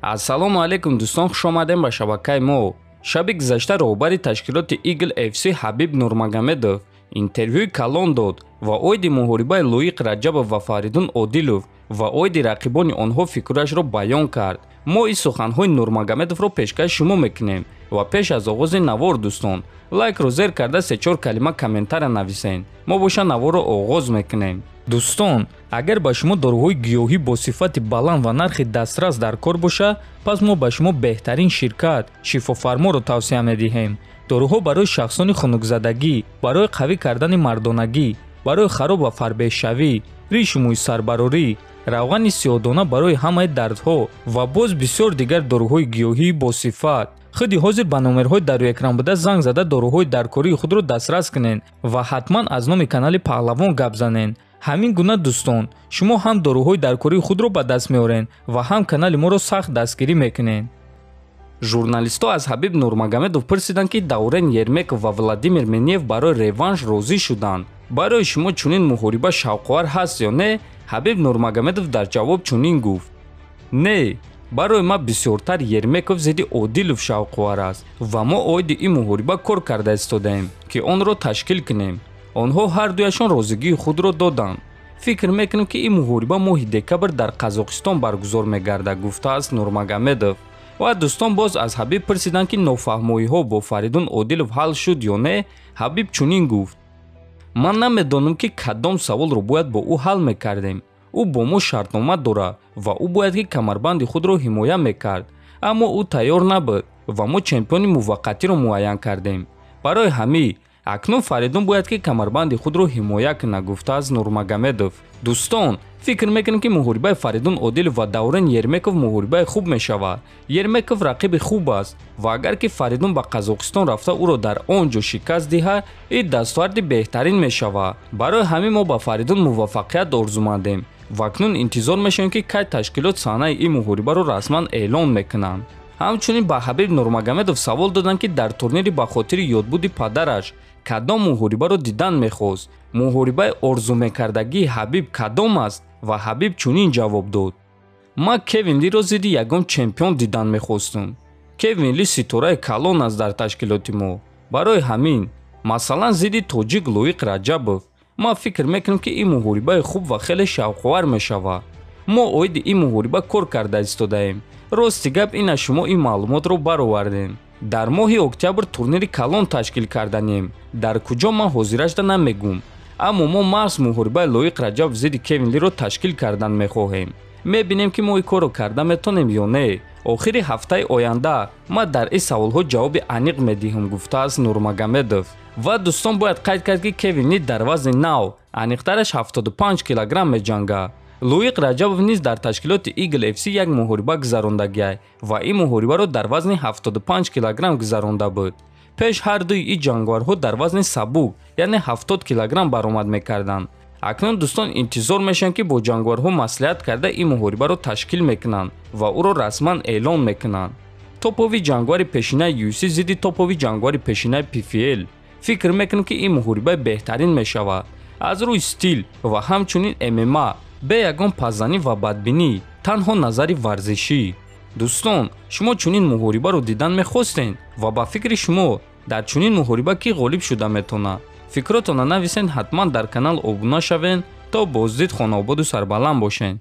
Ассалому алайкум дӯстон, хуш омадем ба шабакаи мо. Шаби гузашта роҳбари ташкилоти Eagle FC Ҳабиб Нурмагомедов интервюи калон дод ва оиди муҳорибаи Лоиқ Раҷабов ва Фаридун Одилов ва оиди рақибони онҳо фикрашро баён кард. Мо ин суханҳои Нурмагомедовро пешкаши шумо мекунем ва пеш аз оғози навор, дӯстон, лайкро зер карда се-чор калима комментария нависен. Мо боша наворро оғоз мекунем. Дӯстон, агар ба шумо доруҳои гиёҳӣ бо сифати баланд ва нархи дастрас дар кор боша, пас мо ба шумо беҳтарин ширкат Шифофарморо тавсия медиҳем. Доруҳо барои шахсони хунукзадагӣ, барои қавӣ кардани мардонагӣ, барои хароб ва фарбеҳшавӣ, ришу мӯи сарбарорӣ, равғани сиёҳдона барои ҳамаи дардҳо ва боз бисёр дигар доруҳои гиёҳии босифат. Худи ҳозир ба номерҳои дар рӯи экран буда занг зада доруҳои даркории худро дастрас кунед ва ҳатман аз номи канали Паҳлавон гап занед. Ҳамин гуна, дӯстон, шумо ҳам доруҳои даркории худро ба даст меоред ва ҳам канали моро сахт дастгирӣ мекунед. Журналистҳо аз Ҳабиб Нурмагомедов пурсиданд, ки Даврен Ермеков ва Владимир Минеев барои реванш розӣ шуданд. Барои шумо чунин муҳориба шавқовар ҳаст ё не? Ҳабиб Нурмагомедов дар ҷавоб чунин гуфт: не, барои ман бисёртар Ермеков зидди Одилов шавқовар аст ва мо оиди ин муҳориба кор карда истодаем, ки онро ташкил кунем. Онҳо ҳар дуяшон розигии худро доданд. Фикр мекунем, ки ин муҳориба моҳи декабр дар Қазоқистон баргузор мегардад, гуфтааст Нурмагомедов. Ва дӯстон, боз аз Ҳабиб пурсиданд, ки нофаҳмоиҳо бо Фаридун Одилов ҳал шуд ё не? Ҳабиб чунин гуфт: ман намедонам, ки кадом саволро бояд бо ӯ ҳал мекардем. Ӯ бо мо шартнома дорад ва ӯ бояд ки камарбанди худро ҳимоя мекард, аммо ӯ тайёр набуд ва мо чемпиони муваққатиро муайян кардем. Барои ҳамин акнун Фаридун бояд ки камарбанди худро ҳимоя кунад, гуфтааст Нурмагомедов. Дӯстон, фикр мекунем, ки муҳорибаи Фаридун Одилов ва Даврен Ермеков муҳорибаи хуб мешавад. Ермеков рақиби хуб аст ва агар ки Фаридун ба Қазоқистон рафта ӯро дар он ҷо шикаст диҳад, ин дастоварди беҳтарин мешавад. Барои ҳамин мо ба Фаридун муваффақият орзумандем ва акнун интизор мешавем, ки кай ташкилот саҳнаи ин муҳорибаро расман эълон мекунанд. Ҳамчунин ба Ҳабиб Нурмагомедов савол доданд, ки дар турнири ба хотири ёдбуди падараш кадом муҳорибаро дидан мехост, муҳорибаи орзумекардагии Ҳабиб кадом аст ва Ҳабиб чунин ҷавоб дод: ман Кевин Лиро зидди ягон чемпион дидан мехостум. Кевин Ли ситораи калон аст дар ташкилоти мо. Барои ҳамин, масалан, зидди тоҷик Лоиқ Раҷабов. Ман фикр мекунам, ки ин муҳорибаи хуб ва хеле шавқовар мешавад. Мо оиди ин муҳориба кор карда истодаем. Рости гап, ина шумо ин маълумотро баровардем. Дар моҳи октябр турнири калон ташкил карданем. Дар куҷо, ман ҳозирашда намегӯм, аммо мо маҳз муҳорибаи Лоиқ Раҷабов зидди Кевин Лиро ташкил кардан мехоҳем. Мебинем, ки мо ин корро карда метонем ё не. Охири ҳафтаи оянда ман дар ин саволҳо ҷавоби аниқ медиҳам, гуфтааст Нурмагомедов. Ва дӯстон, бояд қайд кард, ки Кевин Ли дар вазни нав, аниқтараш 75 килограмм меҷангад. Лоиқ Раҷабов низ дар ташкилоти Eagle FC як муҳориба гузарондагиай ва ин муҳорибаро дар вазни 75 килограмм гузаронда буд. Пеш ҳар дуи ин ҷанговарҳо дар вазни сабук, яъне 70 килограмм баромад мекарданд. Акнун дӯстон интизор мешаванд, ки бо ҷанговарҳо маслиҳат карда ин муҳорибаро ташкил мекунанд ва ӯро расман эълон мекунанд. Топови ҷанговари пешинаи UFC зидди топови ҷанговари пешинаи PFL. Фикр мекунам, ки ин муҳорибаи беҳтарин мешавад аз рӯи стил ва ҳамчунин ММА, бе ягон паззанӣ ва бадбинӣ, танҳо назари варзишӣ. Дӯстон, шумо чунин муҳорибаро дидан мехостед ва ба фикри шумо дар чунин муҳориба кӣ ғолиб шуда метавонад? Фикротонро нависен, ҳатман дар канал обуна шавен. То боздид, хонаободу сарбаланд бошед.